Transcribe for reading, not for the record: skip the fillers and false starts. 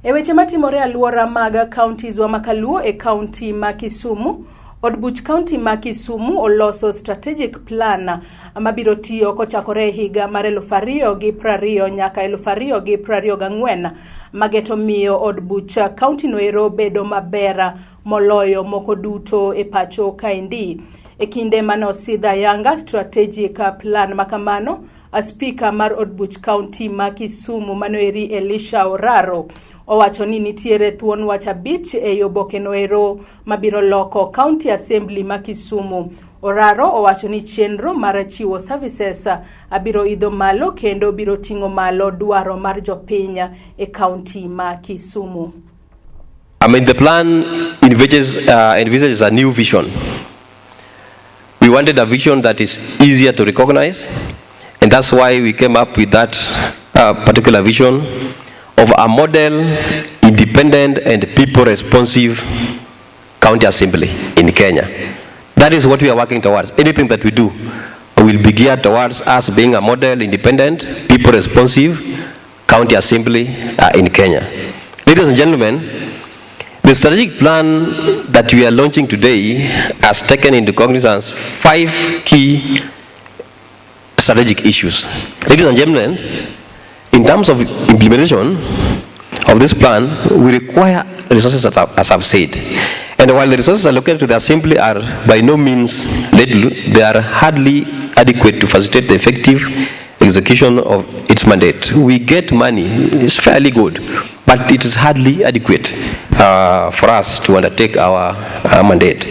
E weche matimore alwora mag counties wa makaluo e kaunti ma Kisumu, od buch kaunti ma Kisumu oloso strategic plan mabiro tiyo kochakore e higa mar 2020 nyaka 2024 mageto miyo od buch kaunti no ero bedo maber moloyo moko duto e pacho kaendi. E kinde mane osidh ayanga strategic plan makamano, spika mar od buch kaunti ma Kisumu manoeri Elisha Oraro owacho ni nitiere thuon wach abich ei oboke noero mabiro loko County Assembly ma Kisumu. Oraro owacho ni chenro mar chiwo services abiro idho malo kendo biro ting'o malo dwaro mar jopiny e kaunti ma Kisumu. I mean, the plan envisages a new vision. We wanted a vision that is easier to recognize, and that's why we came up with that particular vision of a model, independent, and people responsive county assembly in Kenya. That is what we are working towards. Anything that we do will be geared towards us being a model, independent, people responsive county assembly in Kenya. Ladies and gentlemen, the strategic plan that we are launching today has taken into cognizance five key strategic issues. Ladies and gentlemen, in terms of implementation of this plan, we require resources, as I've said. And while the resources allocated to the assembly are by no means little, they are hardly adequate to facilitate the effective execution of its mandate. We get money, it's fairly good, but it is hardly adequate for us to undertake our mandate.